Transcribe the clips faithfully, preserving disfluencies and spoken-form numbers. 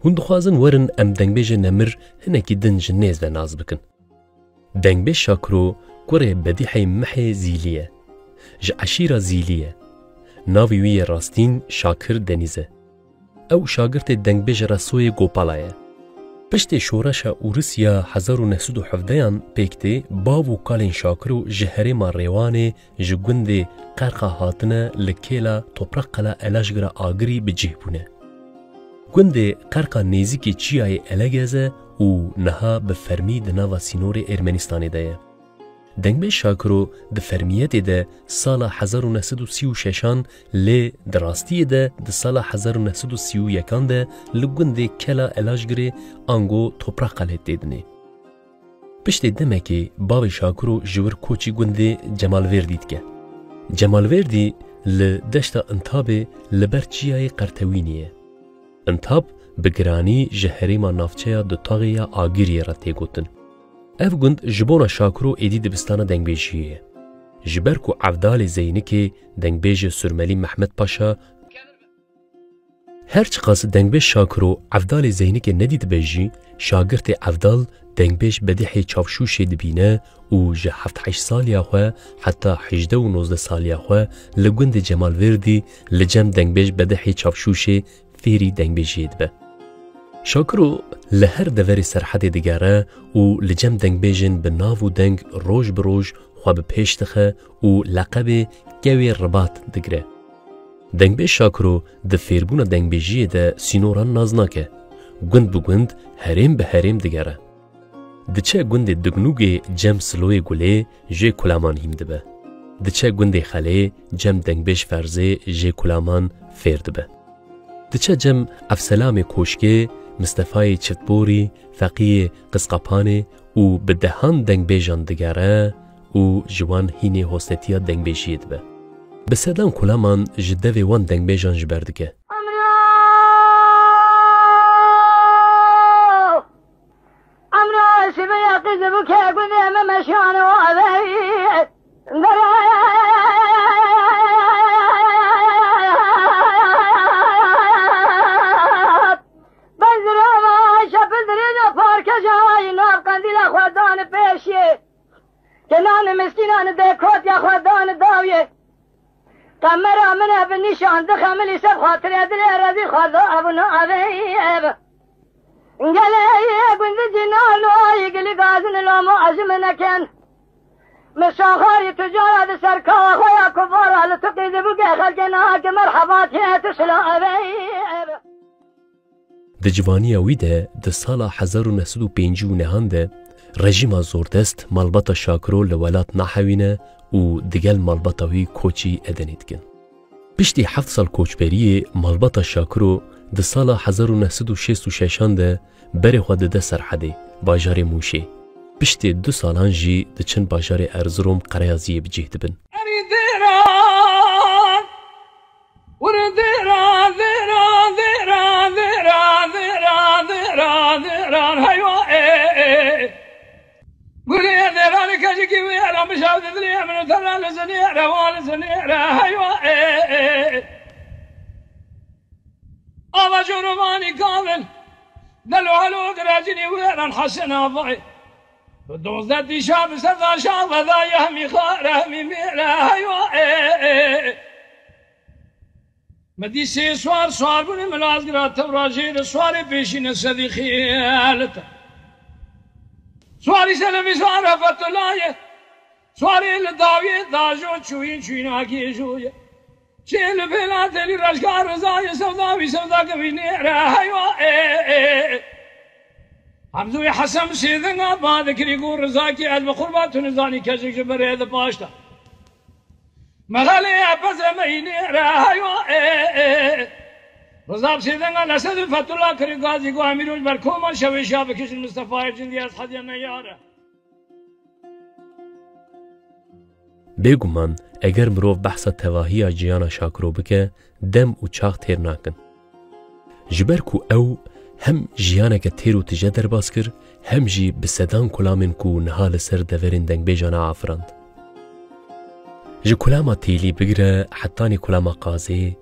Hûn dixwazin werin em dengbêjê nemir hinekî din ji nêz ve nas bikin. Dengbêj Şakiro kurê Bedîhê Mihê Zîlî ye. Ji eşîra Zîlî ye. Navê wî yê rastîn Şakir Denîz e. Ew şagirtê dengbêj Resoyê Gopala ye. Piştê şoreşa Ûrisiya hezar û neh sed û hevdeyan pêk tê, bav û kalên Şakiro ji herêma Rêwanê ji gundê Qerqa hatine li kêla Toprak Qala Elajgira Agirî bi cih bûne. Gundê Qerqa nêzîkî çiyayê Elegez e û niha bi fermî di nava sînorê Ermenistanê de ye. Dengbêj Şakiro di fermiyetê de sala hezar û neh sed û sî û şeşan lê di rastiyê de di sala hezar û neh sed û sî û yekan de li gundê Kela Elajgirê ango Toprak Qalê tê dinê. Piştê demekê bavê Şakiro ji wir koçî gundê Cemalvêrdî dike. Cemalvêrdî li deşta Intabê li ber çiyayê Qertewînî ye. Intab bi giranî ji herêma navçeya Dutaxê ya Agiriyê re tê gotin. Ev gund ji bona Şakiro êdî dibistana dengbêjiyê ye. Ji ber ku Evdalê Zeynikê dengbêjê Surmelî Mehmet Paşa, her çiqas dengbêj Şakiro Evdalê Zeynikê nedîtibe jî, şagirtê Evdal dengbêj Bedîhê Çavşûşê dibîne û ji heft heşt saliya xwe heta hejdeh û nozdeh saliya xwe li gundê Cemal Vêrdî li cem dengbêj Bedîhê Çavşûşê fêrî dengbêjiyê dibe. Şakiro li her deverê Serhedê digere û li cem dengbêjên bi nav û deng roj bi roj xwe bi pêş dixe û leqebê Kewê Ribat digire. Dengbêj Şakiro di fêrbûna dengbêjiyê de sînoran nas nake. Gund bi gund, herêm bi herêm digere. Diçe gundê Dignûgê cem Siloyê Gulê jê kulaman hîn dibe. Diçe gundê Xelê cem dengbêj Ferzê jê kulaman fêr dibe. Diçe cem Evselamê Koşkê, Mistefayê Çiftborî, Feqiyê Qizqapanê û bi dehan dengbêjan digere û ji wan hînê hostetiya dengbêjiyê dibe. Bi sedan kulaman ji devê wan dengbêjan ji ber dike. Emro! Emro, şiveya qîz bû ke gundê me meşan û aveyî. Bezirama şepildirîna parkejayî nav qendîla xwe dan pêşiyê. Kenanê miskînan dê kotiya xwe dan dawiyê. Qemera min e bi nîşan dixemilî ser xatirê dilê rezî xwe da ev û navê ev. Gelê gundî cînan û ayî gilî gazin lomo ezim neken. Min şaxarî tu cara di ser kawa xwe ya ku vara li tu qîzî bû gê xelkê niha ki merheba tê tu şila evê ev. Di civaniya wî de di sala hezar û neh sed û pêncî û nehan de rejîma zordest malbata Şakiro li welat nahewîne û digel malbata wî koçî Edenê dikin. Piştî heft sal koçberiyê malbata Şakiro di sala hezar û neh sed û şêst û şeşan de berê xwe dide Serhedê, bajarê Mûşê. Piştê du salan jî diçin bajarê Erzirom qereyaziyê bi cih dibin. Erî dêran, were dêran, dêran, dêran, dêran, dêran, dêran, dêran, heywa, ê, ê. Gurê dêranê kecikî wê era mijawde dilê min û tera li zinê era, wa li zinê era, heywa, ê, ê. Ava corovanî kavin, delo helo giracînî wê eran Hesen Avayê. Bi dozdeh dîşa bi ser da şax ve da ye hemî xare, hemî mêre, heywa, ê, ê. Me dî sê swar, swar bûne, min laz gira tewra jê re swarê pêşîne sedî xiyalite. Swarî selemî swar e Fetullah ye. Swarê li dawiyê dajo çûyîn çûyîna gêjo ye. Çê li pêla telî reşka Riza ye, sewda wî sewda kevî nêre, heywa, ê, ê. Hamzûyê Hesen sêdinga ba dikirî ku Rizakî ez bi qurba tu nizanî kesik ji berê di paşta. Mexalê ye pezre me înê re, heywa, ê, ê. Riza bi sêdinga Nesedî Fetullah kirî gazî ku Emîrû ji ber koma şewêşiya bikişin Mistefayê cindî ez hediye neyare. Bêguman, eger mirov behsa tevahiya jiyana Şakiro bike, dem û çax têr nakin. Ji ber ku ew hem jiyaneke têr û tije derbas kir, hem jî bi sedan kulamên ku niha li ser deverên dengbêjan e afirand. Ji kulama Têlî bigire hetanî kulama Qazê,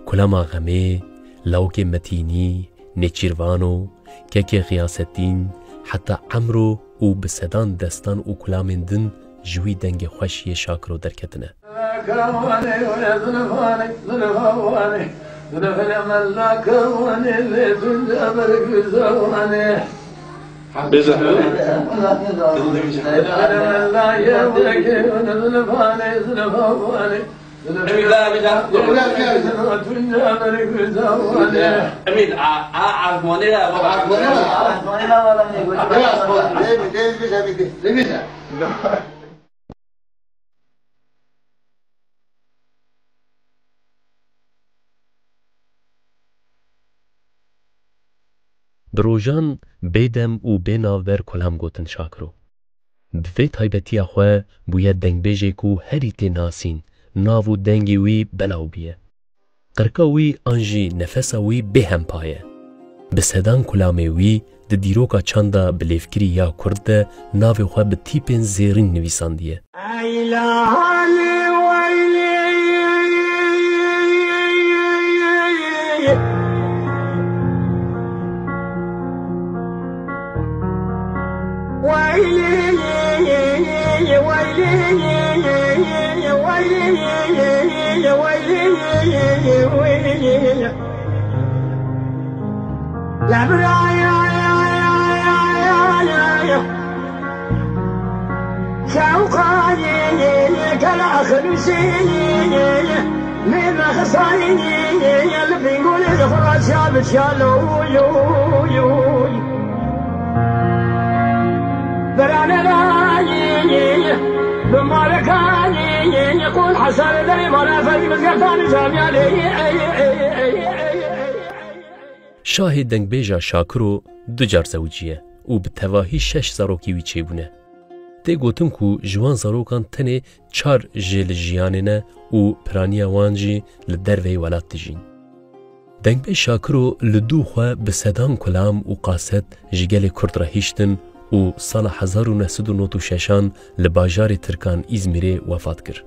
kulama Xemê, Lawikê Metînî, Nêçîrvan û Kekê Xiyasettîn, heta Emro û bi sedan destan û kulamên din ji wî dengê xweş yê Şakiro derketine. Bêzehmet. Emîn, la, emîn, la. Emîn, a, a, azmanê la, baba. Azmanê la. Azmanê la, baba, ne gote? Biraz, biraz. Değil mi? Değil mi? Değil mi? Değil mi? Bi rojan bêdem û bênavber kulam gotin Şakiro. Bi vê taybetiya xwe bûye dengbêjê ku herî tê nasîn, nav û dengê wî belaw bûye. Qirka wî an jî nefesa wî bêhempa ye. Bi sedan kulamê wî di dîroka çanda bilêvkirî ya kurd de navê xwe bi tîpên zêrîn nivîsandiye. Şahê dengbêja Şakiro du car zewiciye û bi tevahî şeş zarokî wî çêbûne. Tê gotin ku ji wan zarokan tenê çar jê li jiyanê ne û piraniya wan jî li derveyî welat dijîn. Dengbêj Şakiro li dû xwe bi sedan kulam û qaset ji gelê kurd re hiştin û sala hezar û neh sed û nod û şeşan li bajarê tirkan Îzmîrê wefat kir.